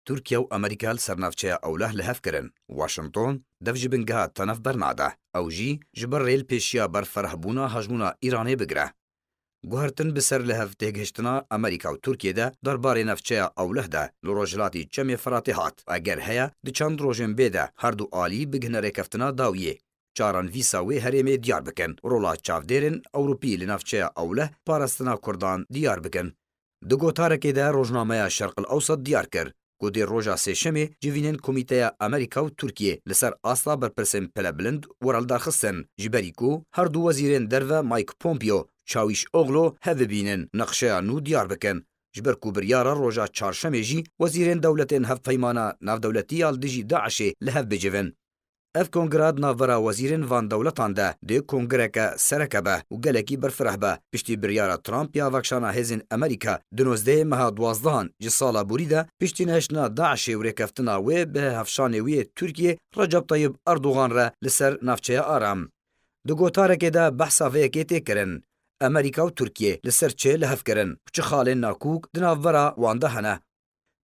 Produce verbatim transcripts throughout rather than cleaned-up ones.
Tirkiye û Amerîka li ser navçeya Ewleh li hev kirin. Washington dev ji bingeha tenef bernade. Ew jî ji ber rê li pêşiya berferehbûna hejmûna Îranê bigire. Guhertin bi ser li hev têgihiştina Amerîka û Tirkiyê de derbarê navçeya Ewleh de li rojhilatî Çemê Firatê hat. Eger heye, di çend rojên bê de her du alî bigihne rêkeftina dawiyê. Çarenivîsa wê herêmê diyar bikin, rola çavdêrên Ewropî li navçeya Ewleh parastina Kurdan diyar bikin. Di gotarekê de rojnameya Şerq el Ewsat diyar kir ku dê roja Sêşemê civînên Komîteya Amerîka û Tirkiyê li ser asta berpirsên pilebilind were lidarxistin, ji berî ku her du wezîrên derve Mike Pompeo, Çawîşoglu hev bibînin, nexşeya nû diyar bikin, ji ber ku biryara roja Çarşemê jî wezîrên dewletên hevpeymana navdewletî ya li dijî DAIŞê li hev bicivin. Ev kongre di navbera wezîrên van dewletan de dê kongreke sereke be û gelekî berfireh be. Piştî biryara Trump ya vekşana hêzên Amerîka di nozdehê meha duwazdehan ji sala borî de, piştî nehiştina DAIŞê û rêkeftina wê bi hevşanê wî yê Tirkiyê Recep Tayyip Erdogan re li ser navçeya Aram. Di gotarekê de behsa vê yekê tê kirin. Amerîka û Tirkiye li ser çi li hev kirin û çi xalên nakûk di navbera wan de hene?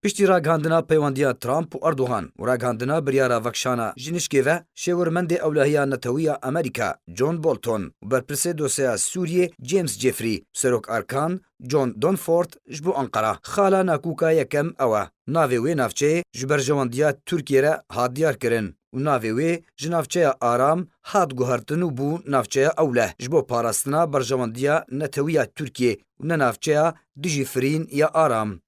Piştî ragihandina peywendiya Trump û Erdogan û ragihandina biryara vekşana ji nişkê ve, şêwirmendê ewlehiya netewî ya Amerîka John Bolton û berpirsê dosyeya Sûriyê James Jeffrey, Serok Erkan John Dunford ji bo Enqera. Xala nakûka yekem ew e. Navê wê navçeyê ji berjewendiya Tirkiyê re hat diyar kirin û navê wê ji navçeya Aram hat guhertin û bû navçeya Ewleh ji bo parastina berjewendiya netewî ya Tirkiyê û ne navçeya dijî firîn ya Aram.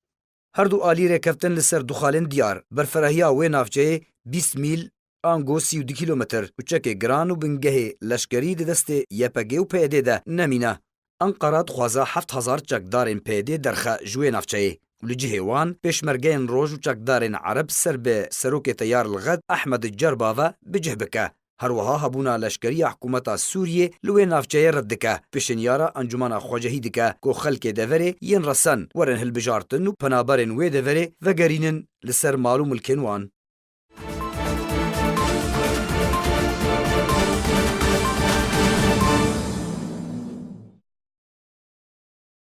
Her du alî rêkeftin li ser du xalên diyar. Berfirehiya wê navçeyê bîst mîl, ango sî û du kîlometr, û çekê giran û bingehê leşkerî di destê Y P G û P Y D de nemîne. Enqera dixwaze heft hezar çekdarên P Y D derxe ji wê navçeyê û li cihê wan pêşmergeyên roj û çekdarên Ereb ser bi serokê teyar li Xed Ehmed Cerba ve bi cih bike. Her wiha hebûna leşkeriya hikûmeta Sûriyê li wê navçeyê red dike, pişinyara Encûmena Xwecehî dike ku xelkê deverê yên resen werin hilbijartin û penaberên wê deverê vegerînin li ser mal û milkên wan.